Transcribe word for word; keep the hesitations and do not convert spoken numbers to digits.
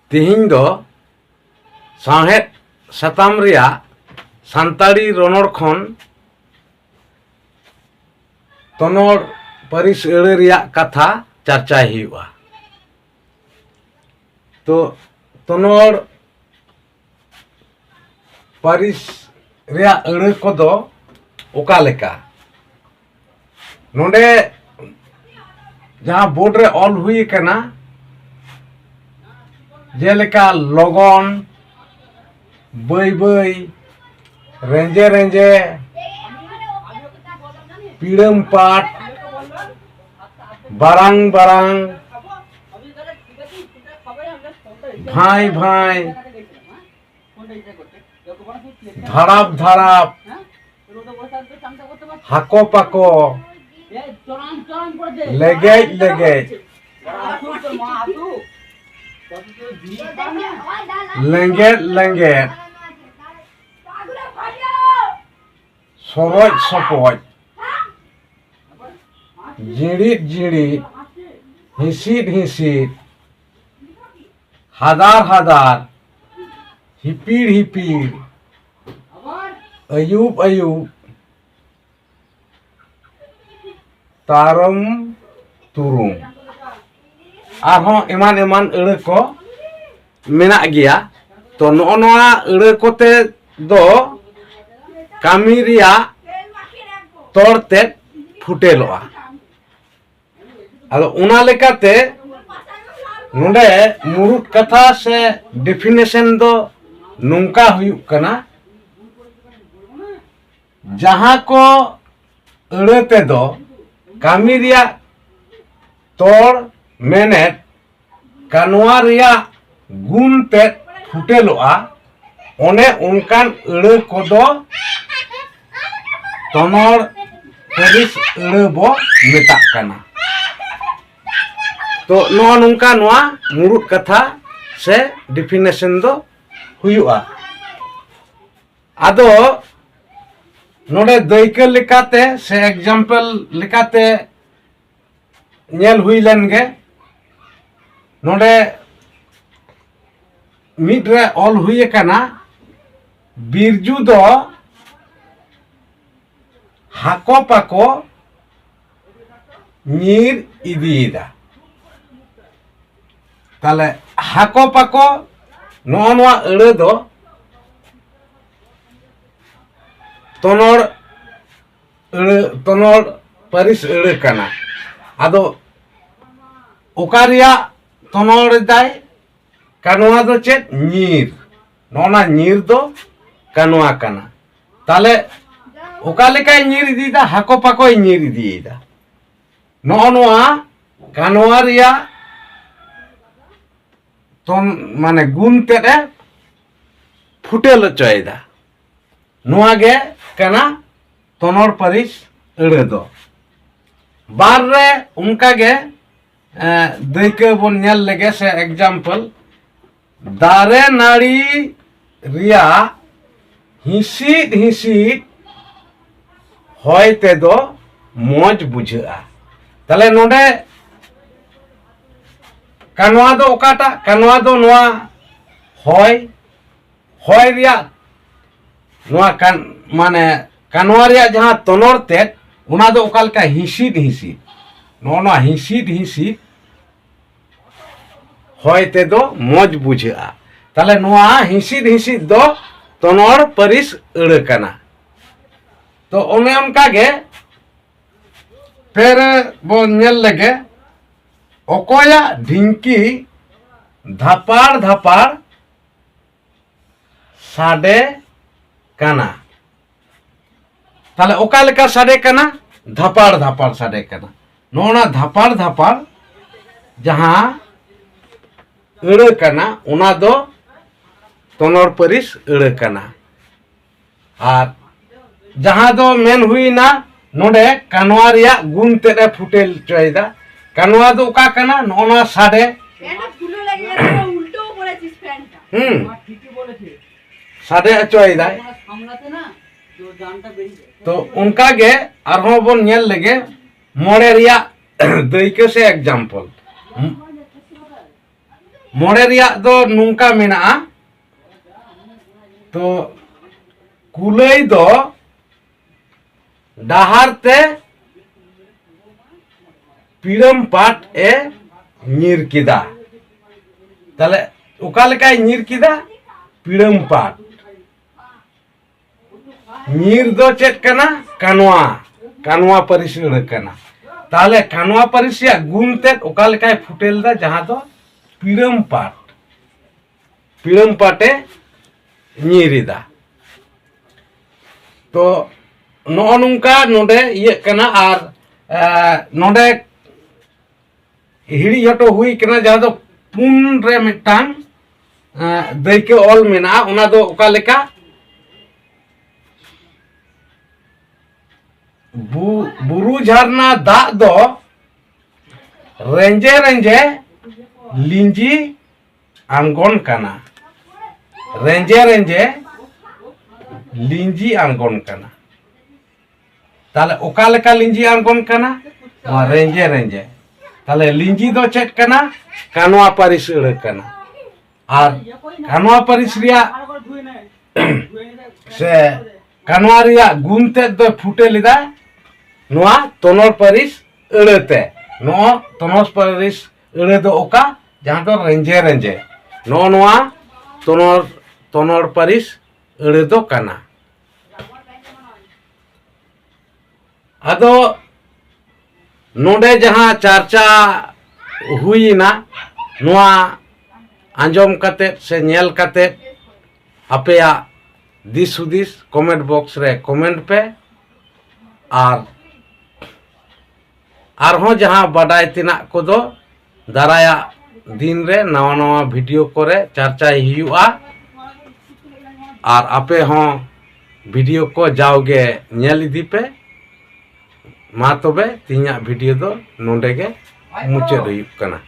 ᱛᱤᱦᱤᱧ ᱫᱚ ᱥᱟᱶᱦᱮᱫ ᱥᱟᱛᱟᱢ ᱨᱮᱭᱟᱜ ᱥᱟᱱᱛᱟᱲᱤ ᱨᱚᱱᱚᱲ ᱠᱷᱚᱱ ᱛᱚᱱᱚᱲ ᱯᱟᱹᱨᱤᱥ ᱟᱹᱲᱟᱹ ᱨᱮᱭᱟᱜ ᱠᱟᱛᱷᱟ ᱪᱟᱨᱪᱟᱭ ᱦᱩᱭᱩᱜᱼᱟ᱾ ᱛᱚ, ᱛᱚᱱᱚᱲ ᱯᱟᱹᱨᱤᱥ ᱨᱮᱭᱟᱜ ᱟᱹᱲᱟᱹ ᱠᱚᱫᱚ ᱚᱠᱟ ᱞᱮᱠᱟ? ᱱᱚᱰᱮ ᱡᱟᱦᱟᱸ ᱵᱳᱨᱰ ᱨᱮ ᱚᱞ ᱦᱩᱭ ᱟᱠᱟᱱᱟ, ᱡᱮᱞᱮᱠᱟ ᱞᱚᱜᱚᱱ, ᱵᱟᱹᱭ ᱵᱟᱹᱭ, ᱨᱮᱸᱡᱮ ᱨᱮᱸᱡᱮ, ᱯᱤᱲᱟᱹᱢ ᱯᱟᱴ, ᱵᱟᱨᱟᱝ ᱵᱟᱨᱟᱝ, ᱵᱷᱟᱸᱭ ᱵᱷᱟᱸᱭ, ᱫᱷᱟᱲᱟᱯ ᱫᱷᱟᱲᱟᱯ, ᱦᱟᱠᱚ ᱯᱟᱠᱚ, ᱞᱮᱜᱮᱡ ᱞᱮᱜᱮᱡ, ᱞᱮᱸᱜᱮᱫ ᱞᱮᱸᱜᱮᱫ, ᱥᱚᱨᱚᱡ ᱥᱚᱯᱚᱡ, ᱡᱤᱲᱤᱫ ᱡᱤᱲᱤᱫ, ᱦᱤᱸᱥᱤᱫ ᱦᱤᱸᱥᱤᱫ, ᱦᱟᱫᱟᱨ ᱦᱟᱫᱟᱨ, ᱦᱤᱯᱤᱲ ᱦᱤᱯᱤᱲ, ᱟᱹᱭᱩᱵ ᱟᱹᱭᱩᱵ, ᱛᱟᱨᱚᱢ ᱛᱩᱨᱩᱢ, ᱟᱨᱦᱚᱸ ᱮᱢᱟᱱ ᱮᱢᱟᱱ ᱟᱹᱲᱟᱹ ᱠᱚ ᱢᱮᱱᱟᱜ ᱜᱮᱭᱟ᱾ ᱛᱚ, ᱱᱚᱜᱼᱚ ᱱᱚᱣᱟ ᱟᱹᱲᱟᱹ ᱠᱚᱛᱮ ᱫᱚ ᱠᱟᱹᱢᱤ ᱨᱮᱭᱟᱜ ᱛᱚᱲ ᱛᱮᱫ ᱯᱷᱩᱴᱮᱞᱚᱜᱼᱟ᱾ ᱟᱫᱚ ᱚᱱᱟ ᱞᱮᱠᱟᱛᱮ ᱱᱚᱰᱮ ᱢᱩᱲᱩᱫ ᱠᱟᱛᱷᱟ ᱥᱮ ᱰᱤᱯᱷᱤᱱᱮᱥᱚᱱ ᱫᱚ ᱱᱚᱝᱠᱟ ᱦᱩᱭᱩᱜ ᱠᱟᱱᱟ, ᱡᱟᱦᱟᱸ ᱠᱚ ᱟᱹᱲᱟᱹ ᱛᱮᱫᱚ ᱠᱟᱹᱢᱤ ᱨᱮᱭᱟᱜ ᱛᱚᱲ, ᱢᱮᱱᱮᱫ, ᱠᱟᱱᱣᱟ ᱨᱮᱭᱟᱜ ᱜᱩᱱ ᱛᱮᱫ ᱯᱷᱩᱴᱮᱞᱚᱜᱼᱟ, ᱚᱱᱮ ᱚᱱᱠᱟᱱ ᱟᱹᱲᱟᱹ ᱠᱚᱫᱚ ᱛᱚᱱᱚᱲ ᱯᱟᱹᱨᱤᱥ ᱟᱹᱲᱟᱹ ᱵᱚ ᱢᱮᱛᱟᱜ ᱠᱟᱱᱟ᱾ ᱛᱚ, ᱱᱚᱜᱼᱚ ᱱᱚᱝᱠᱟ ᱱᱚᱣᱟ ᱢᱩᱲᱩᱫ ᱠᱟᱛᱷᱟ ᱥᱮ ᱰᱤᱯᱷᱤᱱᱮᱥᱚᱱ ᱫᱚ ᱦᱩᱭᱩᱜᱼᱟ᱾ ᱟᱫᱚ ᱱᱚᱰᱮ ᱫᱟᱹᱭᱠᱟᱹ ᱞᱮᱠᱟᱛᱮ ᱥᱮ ᱮᱠᱡᱟᱢᱯᱮᱞ ᱞᱮᱠᱟᱛᱮ ᱧᱮᱞ ᱦᱩᱭ ᱞᱮᱱ ᱜᱮ᱾ ᱱᱚᱰᱮ ᱢᱤᱫ ᱨᱮ ᱚᱞ ᱦᱩᱭ ᱟᱠᱟᱱᱟ, ᱵᱤᱨᱡᱩ ᱫᱚ ᱦᱟᱠᱚ ᱯᱟᱠᱚ ᱧᱤᱨ ᱤᱫᱤᱭᱮᱫᱟ᱾ ᱛᱟᱦᱞᱮ ᱦᱟᱠᱚ ᱯᱟᱠᱚ, ᱱᱚᱜᱼᱚ ᱱᱚᱣᱟ ᱟᱹᱲᱟᱹ ᱫᱚ ᱛᱚᱱᱚᱲ ᱟᱹᱲᱟᱹ, ᱛᱚᱱᱚᱲ ᱯᱟᱹᱨᱤᱥ ᱟᱹᱲᱟᱹ ᱠᱟᱱᱟ᱾ ᱟᱫᱚ ᱚᱠᱟ ᱨᱮᱭᱟᱜ ᱛᱚᱱᱚᱲ ᱮᱫᱟᱭ? ᱠᱟᱱᱣᱟ ᱫᱚ ᱪᱮᱫ? ᱧᱤᱨ᱾ ᱱᱚᱜᱼᱚ ᱱᱟ ᱧᱤᱨ ᱫᱚ ᱠᱟᱱᱣᱟ ᱠᱟᱱᱟ᱾ ᱛᱟᱦᱞᱮ ᱚᱠᱟ ᱞᱮᱠᱟᱭ ᱧᱤᱨ ᱤᱫᱤᱭᱮᱫᱟ? ᱦᱟᱠᱚ ᱯᱟᱠᱚᱭ ᱧᱤᱨ ᱤᱫᱤᱭᱮᱫᱟ᱾ ᱱᱚᱜᱼᱚ ᱱᱚᱣᱟ ᱠᱟᱱᱣᱟ ᱨᱮᱭᱟᱜ ᱛᱚᱱ, ᱢᱟᱱᱮ ᱜᱩᱱ ᱛᱮᱫ ᱮ ᱯᱷᱩᱴᱮᱞ ᱦᱚᱪᱚᱭᱮᱫᱟ᱾ ᱱᱚᱣᱟ ᱜᱮ ᱠᱟᱱᱟ ᱛᱚᱱᱚᱲ ᱯᱟᱹᱨᱤᱥ ᱟᱹᱲᱟᱹ ᱫᱚ᱾ ᱵᱟᱨ ᱨᱮ ᱚᱱᱠᱟ ᱜᱮ, ᱮ, ᱫᱟᱹᱭᱠᱟᱹ ᱵᱚᱱ ᱧᱮᱞ ᱞᱮᱜᱮ ᱥᱮ example, ᱫᱟᱨᱮ ᱱᱟᱹᱲᱤ ᱨᱮᱭᱟᱜ ᱦᱤᱸᱥᱤᱫ ᱦᱤᱸᱥᱤᱫ ᱦᱚᱭ ᱛᱮᱫᱚ ᱢᱚᱡᱽ ᱵᱩᱡᱷᱟᱹᱜᱼᱟ᱾ ᱛᱟᱦᱞᱮ ᱱᱚᱰᱮ ᱠᱟᱱᱣᱟ ᱫᱚ ᱚᱠᱟᱴᱟᱜ? ᱠᱟᱱᱣᱟ ᱫᱚ ᱱᱚᱣᱟ ᱦᱚᱭ, ᱦᱚᱭ ᱨᱮᱭᱟᱜ ᱱᱚᱣᱟ ᱠᱟᱱ, ᱢᱟᱱᱮ ᱠᱟᱱᱣᱟ ᱨᱮᱭᱟᱜ ᱡᱟᱦᱟᱸ ᱛᱚᱱᱚᱲ ᱛᱮᱫ, ᱚᱱᱟ ᱫᱚ ᱚᱠᱟ ᱞᱮᱠᱟ ᱦᱤᱸᱥᱤᱫ ᱦᱤᱸᱥᱤᱫ, ᱱᱚᱜᱼᱚ ᱱᱚᱣᱟ ᱦᱤᱸᱥᱤᱫ ᱦᱤᱸᱥᱤᱫ ᱦᱚᱭ ᱛᱮᱫᱚ ᱢᱚᱡᱽ ᱵᱩᱡᱷᱟᱹᱜᱼᱟ᱾ ᱛᱟᱦᱞᱮ ᱱᱚᱣᱟ ᱦᱤᱸᱥᱤᱫ ᱦᱤᱸᱥᱤᱫ ᱫᱚ ᱛᱚᱱᱚᱲ ᱯᱟᱹᱨᱤᱥ ᱟᱹᱲᱟᱹ ᱠᱟᱱᱟ᱾ ᱛᱚ ᱚᱱᱮ ᱚᱱᱠᱟ ᱜᱮ ᱯᱮ ᱨᱮ ᱵᱚᱱ ᱧᱮᱞ ᱞᱮᱜᱮ, ᱚᱠᱚᱭᱟᱜ ᱰᱷᱤᱝᱠᱤ ᱫᱷᱟᱯᱟᱲ ᱫᱷᱟᱯᱟᱲ ᱥᱟᱰᱮ ᱠᱟᱱᱟ? ᱛᱟᱦᱞᱮ ᱚᱠᱟ ᱞᱮᱠᱟ ᱥᱟᱰᱮ ᱠᱟᱱᱟ? ᱫᱷᱟᱯᱟᱲ ᱫᱷᱟᱯᱟᱲ ᱥᱟᱰᱮ ᱠᱟᱱᱟ᱾ ᱱᱚᱜᱼᱚ ᱱᱟ ᱫᱷᱟᱯᱟᱲ ᱫᱷᱟᱯᱟᱲ ᱡᱟᱦᱟᱸ ᱟᱹᱲᱟᱹ ᱠᱟᱱᱟ, ᱚᱱᱟ ᱫᱚ ᱛᱚᱱᱚᱲ ᱯᱟᱹᱨᱤᱥ ᱟᱹᱲᱟᱹ ᱠᱟᱱᱟ᱾ ᱟᱨ ᱡᱟᱦᱟᱸ ᱫᱚ ᱢᱮᱱ ᱦᱩᱭᱱᱟ, ᱱᱚᱰᱮ ᱠᱟᱱᱣᱟ ᱨᱮᱭᱟᱜ ᱜᱩᱱ ᱛᱮᱫ ᱮ ᱯᱷᱩᱴᱮᱞ ᱦᱚᱪᱚᱭᱮᱫᱟ᱾ ᱠᱟᱱᱣᱟ ᱫᱚ ᱚᱠᱟ ᱠᱟᱱᱟ? ᱱᱚᱜᱼᱚ ᱱᱚᱣᱟ ᱥᱟᱰᱮ᱾ ফ্যানটা খুলে লাগে, এত উল্টো পড়েছিস ফ্যানটা। হুম। আমার ঠিকই বলেছে। সাডে হচয়দায়। সামলাতে না, তো জানটা বেরিয়ে যায়। তো ᱚᱱᱠᱟ ᱜᱮ ᱟᱨᱦᱚᱸ ᱵᱚᱱ ᱧᱮᱞ ᱞᱮᱜᱮ ᱢᱚᱬᱮ ᱨᱮᱭᱟᱜ ᱫᱟᱹᱭᱠᱟᱹ ᱥᱮ example᱾ ᱢᱚᱬᱮ ᱨᱮᱭᱟᱜ ᱫᱚ ᱱᱚᱝᱠᱟ ᱢᱮᱱᱟᱜᱼᱟ, ᱛᱚ ᱠᱩᱞᱟᱹᱭ ᱫᱚ ᱰᱟᱦᱟᱨ ᱛᱮ ᱯᱤᱲᱟᱹᱢ ᱯᱟᱴ ᱮ ᱧᱤᱨ ᱠᱮᱫᱟ᱾ ᱛᱟᱦᱞᱮ ᱚᱠᱟ ᱞᱮᱠᱟᱭ ᱧᱤᱨ ᱠᱮᱫᱟ? ᱯᱤᱲᱟᱹᱢ ᱯᱟᱴ᱾ ᱧᱤᱨ ᱫᱚ ᱪᱮᱫ ᱠᱟᱱᱟ? ᱠᱟᱱᱣᱟ᱾ ᱠᱟᱱᱣᱟ ᱯᱟᱹᱨᱤᱥ ᱟᱹᱲᱟᱹ ᱠᱟᱱᱟ᱾ ᱛᱟᱦᱞᱮ ᱠᱟᱱᱣᱟ ᱯᱟᱹᱨᱤᱥ ᱨᱮᱭᱟᱜ ᱜᱩᱱ ᱛᱮᱫ ᱚᱠᱟ ᱞᱮᱠᱟᱭ ᱯᱷᱩᱴᱮᱞ ᱮᱫᱟ? ᱡᱟᱦᱟᱸ ᱫᱚ ᱯᱤᱲᱟᱹᱢ ᱯᱟᱴ, ᱯᱤᱲᱟᱹᱢ ᱯᱟᱴᱮ ᱧᱤᱨ ᱮᱫᱟ᱾ ᱛᱚ ᱱᱚᱜᱼᱚ ᱱᱚᱝᱠᱟ ᱱᱚᱰᱮ ᱤᱭᱟᱹᱜ ᱠᱟᱱᱟ᱾ ᱟᱨ ᱮ, ᱱᱚᱰᱮ ᱦᱤᱲᱤᱡ ᱦᱚᱴᱚ ᱦᱩᱭ ᱠᱟᱱᱟ, ᱡᱟᱦᱟᱸ ᱫᱚ ᱯᱩᱱ ᱨᱮ ᱢᱤᱫᱴᱟᱝ ᱮ, ᱫᱟᱹᱭᱠᱟᱹ ᱚᱞ ᱢᱮᱱᱟᱜᱼᱟ᱾ ᱚᱱᱟ ᱫᱚ ᱚᱠᱟ ᱞᱮᱠᱟ? ᱵᱩ-, ᱵᱩᱨᱩ ᱡᱷᱟᱨᱱᱟ ᱫᱟᱜ ᱫᱚ ᱨᱮᱸᱡᱮ ᱨᱮᱸᱡᱮ ᱞᱤᱸᱡᱤ ᱟᱬᱜᱚᱱ ᱠᱟᱱᱟ᱾ ᱨᱮᱸᱡᱮ ᱨᱮᱸᱡᱮ ᱞᱤᱸᱡᱤ ᱟᱬᱜᱚᱱ ᱠᱟᱱᱟ᱾ ᱛᱟᱦᱞᱮ ᱚᱠᱟ ᱞᱮᱠᱟ ᱞᱤᱸᱡᱤ ᱟᱬᱜᱚᱱ ᱠᱟᱱᱟ? ᱱᱚᱣᱟ ᱨᱮᱸᱡᱮ ᱨᱮᱸᱡᱮ᱾ ᱛᱟᱦᱞᱮ ᱞᱤᱸᱡᱤ ᱫᱚ ᱪᱮᱫ ᱠᱟᱱᱟ? ᱠᱟᱱᱣᱟ ᱯᱟᱹᱨᱤᱥ ᱟᱹᱲᱟᱹ ᱠᱟᱱᱟ᱾ ᱟᱨ ᱠᱟᱱᱣᱟ ᱯᱟᱹᱨᱤᱥ ᱨᱮᱭᱟᱜ ᱥᱮ ᱠᱟᱱᱣᱟ ᱨᱮᱭᱟᱜ ᱜᱩᱱ ᱛᱮᱫ ᱫᱚᱭ ᱯᱷᱩᱴᱮ ᱞᱮᱫᱟ ᱱᱚᱣᱟ ᱛᱚᱱᱚᱲ ᱯᱟᱹᱨᱤᱥ ᱟᱹᱲᱟᱹ ᱛᱮ᱾ ᱱᱚᱣᱟ ᱛᱚᱱᱚᱲ ᱯᱟᱹᱨᱤᱥ ᱟᱹᱲᱟᱹ ᱫᱚ ᱚᱠᱟ? ᱡᱟᱦᱟᱸ ᱫᱚ ᱨᱮᱸᱡᱮ ᱨᱮᱸᱡᱮ᱾ ᱱᱚᱜᱼᱚ ᱱᱚᱣᱟ ᱛᱚᱱᱚᱲ, ᱛᱚᱱᱚᱲ ᱯᱟᱹᱨᱤᱥ ᱟᱹᱲᱟᱹ ᱫᱚ ᱠᱟᱱᱟ᱾ ᱟᱫᱚ ᱱᱚᱰᱮ ᱡᱟᱦᱟᱸ ᱪᱟᱨᱪᱟ ᱦᱩᱭᱮᱱᱟ, ᱱᱚᱣᱟ ᱟᱸᱡᱚᱢ ᱠᱟᱛᱮᱫ ᱥᱮ ᱧᱮᱞ ᱠᱟᱛᱮᱫ ᱟᱯᱮᱭᱟᱜ ᱫᱤᱥ ᱦᱩᱫᱤᱥ comment box ᱨᱮ comment ᱯᱮ᱾ ᱟᱨ ᱟᱨᱦᱚᱸ ᱡᱟᱦᱟᱸ ᱵᱟᱰᱟᱭ ᱛᱮᱱᱟᱜ ᱠᱚᱫᱚ ᱫᱟᱨᱟᱭᱟᱜ ᱫᱤᱱ ᱨᱮ ᱱᱟᱣᱟ ᱱᱟᱣᱟ video ᱠᱚᱨᱮ ᱪᱟᱨᱪᱟᱭ ᱦᱩᱭᱩᱜᱼᱟ᱾ ᱟᱨ ᱟᱯᱮ ᱦᱚᱸ video ᱠᱚ ᱡᱟᱣᱜᱮ ᱧᱮᱞ ᱤᱫᱤ ᱯᱮ᱾ ᱢᱟ ᱛᱚᱵᱮ ᱛᱮᱦᱮᱧᱟᱜ video ᱫᱚ ᱱᱚᱰᱮ ᱜᱮ ᱢᱩᱪᱟᱹᱫ ᱦᱩᱭᱩᱜ ᱠᱟᱱᱟ᱾